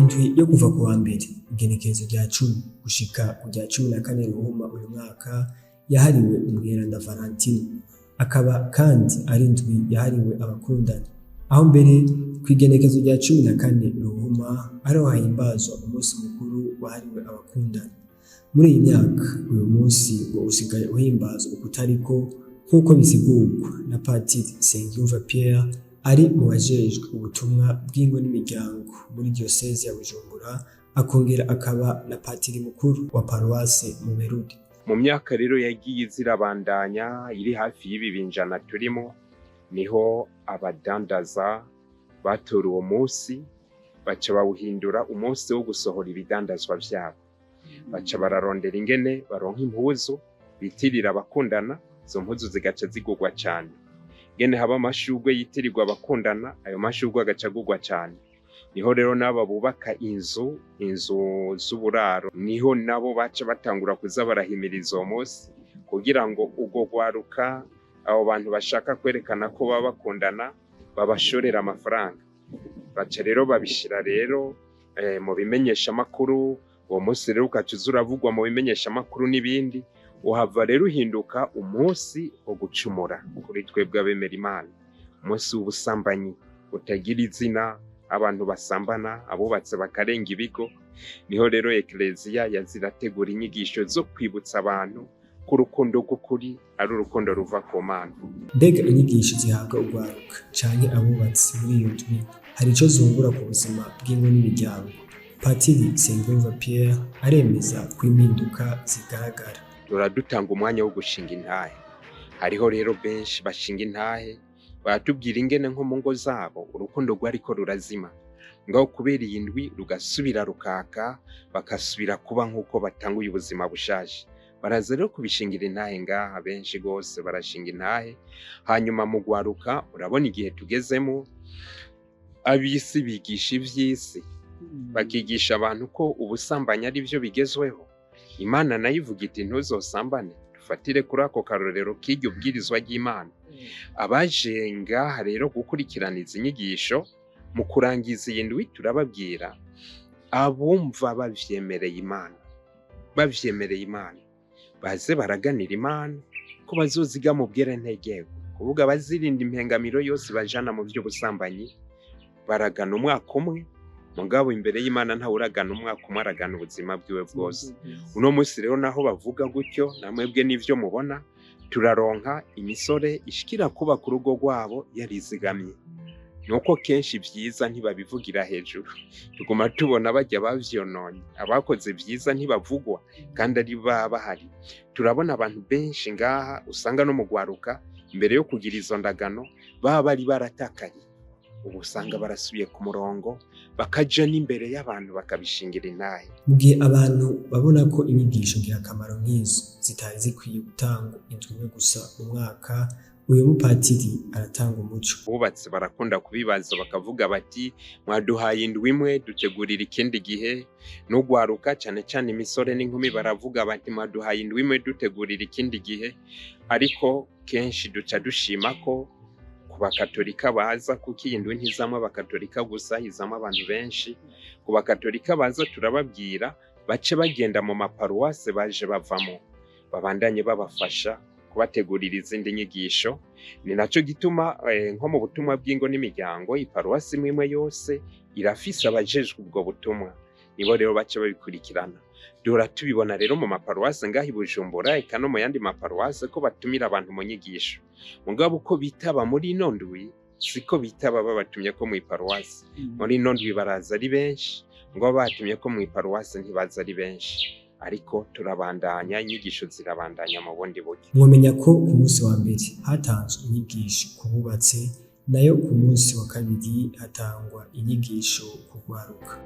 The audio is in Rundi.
Indwi yo kuva ku wa mbere igenekerezo rya 10 gushika ku rya 14 Ruhuma uyu mwaka yahariwe umweranda Valentine, akaba kandi ari indwi yahariwe abakundana, aho mbere kw'igenekerezo rya 14 Ruhuma ariho hahimbazwa umunsi mukuru wahariwe abakundana. Muri iyi myaka uyu munsi ngo usigaye uhimbazwa ukutariko, nk'uko bisigurwa na Patiri Nsengiyumva Pierre ari mu bajejwe ubutumwa bw'ingo n'imiryango muri diyoseze ya Bujumbura, akongera akaba na patiri mukuru wa paruwase Muberure. Mu myaka rero yagiye izirabandanya iri hafi y'ibi binjana turimo, niho abadandaza batora uwo munsi, baca bawuhindura umunsi wo gusohora ibidandazwa vyabo. Baca bararondera ingene baronka impuzu bitirira abakundana, izo mpuzu zigaca zigurwa cane. Ingene haba amashurwe yitirirwa abakundana, ayo mashurwe agaca agurwa cane. Niho rero n'aba bubaka inzu z'uburaro, niho nabo baca batangura kuza barahimiriza uwo munsi kugira ngo urwo rwaruka, abo bantu bashaka kwerekana ko baba bakundana, babashorera amafaranga. Baca rero babishira rero mu bimenyeshamakuru. Uwo munsi rero ukaca uza uravugwa mu bimenyeshamakuru n'ibindi, uhava rero uhinduka umunsi wo gucumura kuri twebwe abemera Imana, umunsi w'ubusambanyi utagira izina, abantu basambana, abubatse bakarenga ibigo. Niho rero Ekleziya yazirategura inyigisho zo kwibutsa abantu ko urukundo rw'ukuri ari urukundo ruva ku Mana. Mbega inyigisho zihabwa urwaruka canke abubatsi muri iyo ndwi hari ico zungura ku buzima bw'ingo n'imiryango? Patiri Nsengiyumva Pierre aremeza ko impinduka zigaragara. Turadutanga umwanya wo gushinga intahe. Hariho rero benshi bashinga intahe, baratubwira ingene nko mu ngo zabo urukundo rwariko rurazima, ngaho kubera iyi ndwi rugasubira rukaka, bakasubira kuba nk'uko batanguye ubuzima bushaje. Baraza rero kubishingira intahe ngaha, benshi gose barashinga intahe. Hanyuma mu gwaruka, urabona igihe tugezemo, ab'isi bigisha ivy'isi, bakigisha abantu ko ubusambanyi ari byo bigezweho. Imana nayo ivuga iti: "Ntuzosambane." Dufatire kuri ako karorero k'iryo bwirizwa ry'Imana. Abaje ngaha rero gukurikirana izi nyigisho, mu kurangiza iyi ndwi turababwira: abumva bavyemereye Imana, bavyemereye Imana, baze baraganira Imana ko bazoziga mu bwerentegeko, kuvuga bazirinda impengamiro yose bajana mu vy'ubusambanyi. Baragana umwaka umwe, mugabo imbere y'Imana ntawe uragana umwaka umwe, aragana ubuzima bwiwe bwose. Uno munsi rero naho bavuga gutyo, namwebwe n'ivyo mubona, turaronka imisore ishikira kubaka urugo rwabo yarizigamye. Nuko kenshi vyiza ntibabivugira hejuru, tuguma tubona bajya bavyononye. Abakoze vyiza ntibavugwa kandi ari baba bahari. Turabona abantu benshi ngaha usanga no mu gwaruka, imbere yo kugira izo ndagano baba bari baratakaye, ubu usanga barasubiye ku murongo, bakaja n'imbere y'abantu bakabishingira intahe. Mu gihe abantu babona ko inyigisho ngirakamaro nk'izo zitari zikwiye gutangwa indwi imwe gusa mu mwaka, uyu mupatiri aratanga umuco. Bubatse barakunda kubibaza, bakavuga bati: "Mwaduhaye indwi imwe, dutegurira ikindi gihe." N'ugwaruka, cane cane imisore n'inkumi, baravuga bati: "Mwaduhaye indwi imwe, dutegurira ikindi gihe." Ariko kenshi duca dushima ko ku bakatolika baza, kuko iyi ndwi ntizamwo abakatolika gusa, izamwo abantu benshi. Ku bakatolika baza turababwira bace bagenda mu maparuwase baje bavamo, babandanye babafasha kubategurira izindi nyigisho. Ni naco gituma nko mu butumwa bw'ingo n'imiryango, iparuwasi imwe imwe yose irafise abajejwe ubwo butumwa, nibo rero baca babikurikirana. Duhora tubibona rero mu maparuwase ngaha i Bujumbura, eka no mu yandi maparuwase, ko batumira abantu mu nyigisho, mugabo uko bitaba muri ino ndwi siko bitaba babatumye ko mw'iparuwasi. Muri ino ndwi baraza ari benshi, ngo batumye ko mw'iparuwasi ntibaza ari benshi. Ariko turabandanya, inyigisho zirabandanya mu bundi buryo. Mwomenya ko ku munsi wa mbere hatanzwe inyigisho ku bubatse, nayo ku munsi wa kabiri hatangwa inyigisho ku rwaruka.